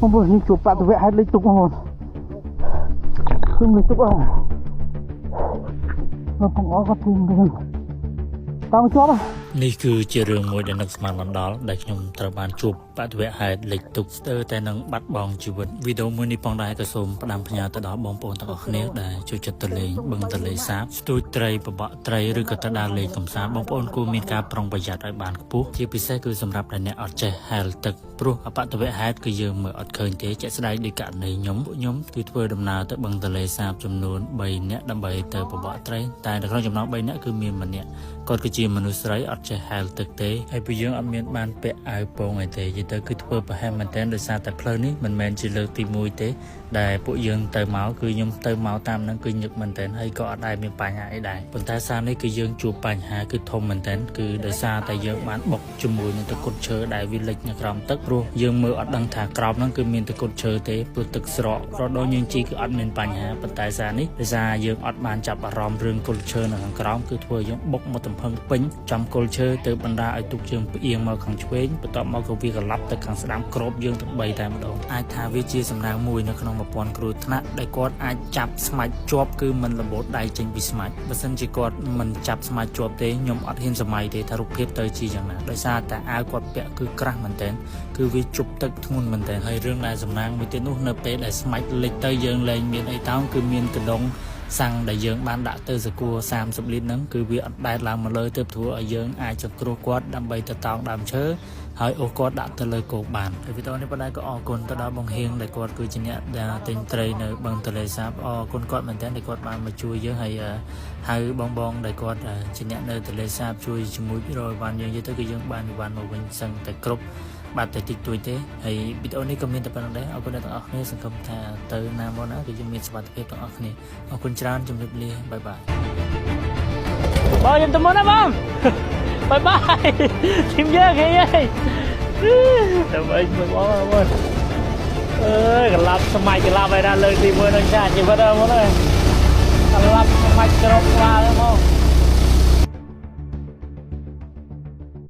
បងប្អូនយើងជួបបាតុវៈហេតុលិចទូកបងប្អូនគឺលិចទូកអើបងប្អូនគាត់ទីងតាមជាប់។ នេះគឺជារឿងមួយដែលនឹកស្មានមិនដល់ដែលខ្ញុំត្រូវបានជួបបទវហេតុលិចទូកស្ទើរតែនឹងបាត់បង់ជីវិតវីដេអូមួយនេះផងដែរក៏សូមផ្ដាំផ្ញើទៅដល់បងប្អូនទាំងអស់គ្នាដែលចូលចិត្តទៅលេងបឹងទន្លេសាបស្ទូចត្រីបបក់ត្រីឬក៏ទៅដើរលេងកម្សាន្តបងប្អូនគួរមានការប្រុងប្រយ័ត្នឲ្យបានខ្ពស់ជាពិសេសគឺសម្រាប់ដែលអ្នកអត់ចេះហែលទឹកព្រោះអបតវហេតុគឺយើងមើលអត់ឃើញទេជាក់ស្ដែងដោយករណីខ្ញុំពួកខ្ញុំគឺធ្វើដំណើរទៅបឹងទន្លេសាបចំនួន3នាក់ដើម្បីទៅបបក់ត្រីតែនៅក្នុងចំណោម3នាក់គឺមានម្នាក់គាត់គឺជាមនុស្សស្រីអត់ចេះហែលទឹកទេហើយពួកយើងអត់មានបានពាក់អាវពងអីទេនិយាយទៅគឺធ្វើប្រហែលមែនទែនដោយសារតែផ្លូវនេះមិនមែនជាលើកទី1ទេដែលពួកយើងទៅមកគឺខ្ញុំទៅមកតាមហ្នឹងគឺញឹកមែនទែនហើយក៏អត់ដែលមានបញ្ហាអីដែរប៉ុន្តែសារនេះគឺយើងជួបបញ្ហាគឺធំមែនទែនគឺដោយសារតែយើងបានបុកជាមួយនឹងតកុដឈើដែលវាលិចនៅក្រោមទឹកព្រោះយើងមើលអត់ដឹងថាក្រោមហ្នឹងគឺមានតកុដឈើទេព្រោះទឹកស្រករដូវយើងជីគឺអត់មានបញ្ហាប៉ុន្តែសារនេះដោយសារយើងអត់បានចាប់អារម្មណ៍រឿងគល់ឈើនៅខាងក្រោមគឺធ្វើយើងបុកមកទំហឹងពេញចំគល់ឈើទៅបណ្ដាឲ្យទូកយើងផ្អៀងមកខាងឆ្វេងបន្ទាប់មកក៏វាក្លាប់ទៅខាងស្ដាំក្របយើងទាំង3តែម្ដងអាចថាវាជាសំណាងមួយនៅក្នុង1000គ្រោះថ្នាក់ដែលគាត់អាចចាប់ស្មាច់ជាប់គឺមិនរបូតដៃចេញពីស្មាច់បើសិនជាគាត់មិនចាប់ស្មាច់ជាប់ទេខ្ញុំអត់ហ៊ានសម័យទេថារូបភាពទៅជាយ៉ាងណាដោយសារតែអាវគាត់ពាក់គឺក្រាស់មែនទែនគឺវាជប់ទឹកធ្ងន់មែនទែនហើយរឿងដែលសំណាងមួយទៀតនោះនៅពេលដែលស្មាច់លិចទៅយើងលែងមានអីតោងគឺមានកដុងសាំងដែលយើងបានដាក់ទៅសកួរ30លីត្រហ្នឹងគឺវាអត់ដែតឡើងមកលើទើបធ្វើឲ្យយើងអាចសង្គ្រោះគាត់ដើម្បីទៅតោងដើមឈើហើយអូសគាត់ដាក់ទៅលើគោកបានហើយវីដេអូនេះប៉ុណ្ណេះក៏អរគុណទៅដល់បងហៀងដែលគាត់គឺជាអ្នកដែលទិញត្រីនៅបឹងទន្លេសាបអរគុណគាត់មែនទែនដែលគាត់បានមកជួយយើងហើយហៅបងបងដែលគាត់ជាអ្នកនៅទន្លេសាបជួយជាមួយរយវ៉ាន់យើងនិយាយទៅគឺយើងបានវ៉ាន់មកវិញសឹងតែគ្រប់បាត់តែតិចតួចទេហើយវីដេអូនេះក៏មានតែប៉ុណ្្នឹងដែរអរគុណដល់ទាំងអស់គ្នាសង្ឃឹមថាទៅណាមកណាគឺយើងមានសុវត្ថិភាពទាំងអស់គ្នាអរគុណច្រើនជម្រាបលា bye bye. បងខ្ញុំទៅមុនណាបង bye bye ធីមយើងហីហីដើម្បីមួយបងបងអើយកន្លាប់ស្មាច់កន្លាប់ហើយណាលើកទី1នឹងចាជីវិតហ្នឹងបងអើយកន្លាប់ស្មាច់គ្រប់ក្បាលហ្នឹងមក។